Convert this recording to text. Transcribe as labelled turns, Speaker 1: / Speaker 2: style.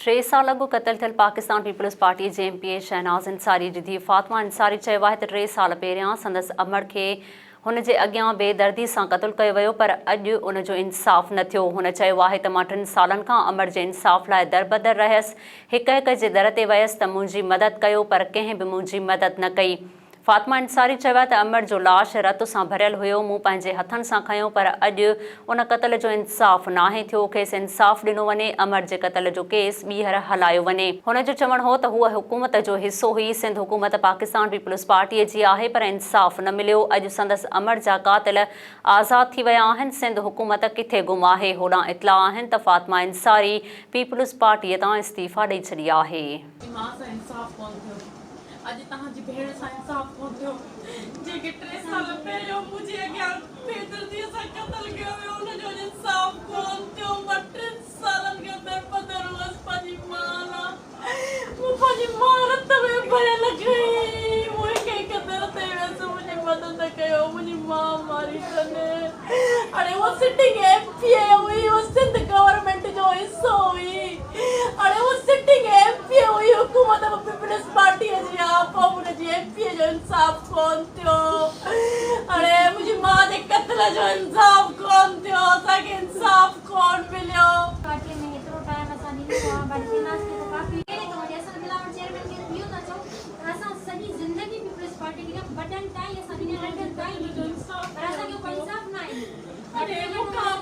Speaker 1: ٽي سال اڳ قتل ٿيل پاڪستان پيپلز پارٽي جي M P A Shahnaz Ansari جي ڌيء فاطمه انصاري چيو آهي ته ٽي سال پهريان سندس امڙ کي هن جي اڳيان بي دردي سان قتل ڪيو ويو پر اڄ ان جو انصاف نه ٿيو. هن چيو آهي ته مان ٽن سالن کان امڙ جي انصاف لاء دربدر رهيس، هڪ هڪ جي در تي ويس ته منهنجي مدد ڪيو پر ڪنهن به منهنجي مدد نه ڪئي. فاطمه انصاري چيو ته امڙ جو لاش رت سان ڀريل هيو، مون پنهنجي هٿن سان کنيو پر اڄ ان قتل جو انصاف ناهي ٿيو، کيس انصاف ڏنو وڃي، امڙ جي قتل جو ڪيس ٻيهر هلايو وڃي. هن جو چوڻ هو ته هوء حڪومت جو حصو هئي، سنڌ حڪومت پاڪستان پيپلز پارٽيء جي آهي پر انصاف نه مليو، اڄ سندس امڙ جا قاتل آزاد ٿي ويا آهن، سنڌ حڪومت ڪٿي گم آهي؟ هوڏانهن اطلاع آهن ته فاطمه انصاري پيپلز پارٽيء تان استعيفيٰ ڏئي ڇڏي آهي.
Speaker 2: ماء سان انصاف ڪونه ٿيو. اڄ توهان جي ڀيڻ سان انصاف ڪونه ٿيو، جنهن کي ٽي سال پهريون منهنجي اڳيان بيدرديء سان قتل ڪيو ويو، ان جو اڄ انصاف ڪونه ٿيو. مان ٽن سالن کان دربدر هئس پنهنجي ماء لاء. مون پنهنجي ماء رت ۾ ڀريل کنئي. مون هڪ هڪ در تي ويس، منهنجي مدد ڪيو، منهنجي ماء ماري اٿن. اڙي هوء سٽنگ ايم پي اي هئي، هوء سنڌ گورنمينٽ جو حصو هئي. اڙي هو سٽنگ ايم پي اي هئي حڪومت به پيپلز پارٽي جي آ پوء به ان جي ايم پي اي جو انصاف ڪون ٿيو اڙي منهنجي ماء جي قتل جو انصاف ڪون ٿيو اسان کي انصاف ڪون مليو.
Speaker 3: پارٽي ۾ هيترو ٽائيم اسان ڏنو آ باقي شهناز کي ته ڪافي ڪهڙي ڪم جي اسان بلاول چيئرمين کي ته اهو ٿا چئون ته اسان سڄي زندگي پيپلز پارٽي کي ڏيون وڏن تائين اسان ڏني ننڍن تائين ڏني پر اسان کي ڪو انصاف ناهي مليو.
Speaker 2: اڙي مون کان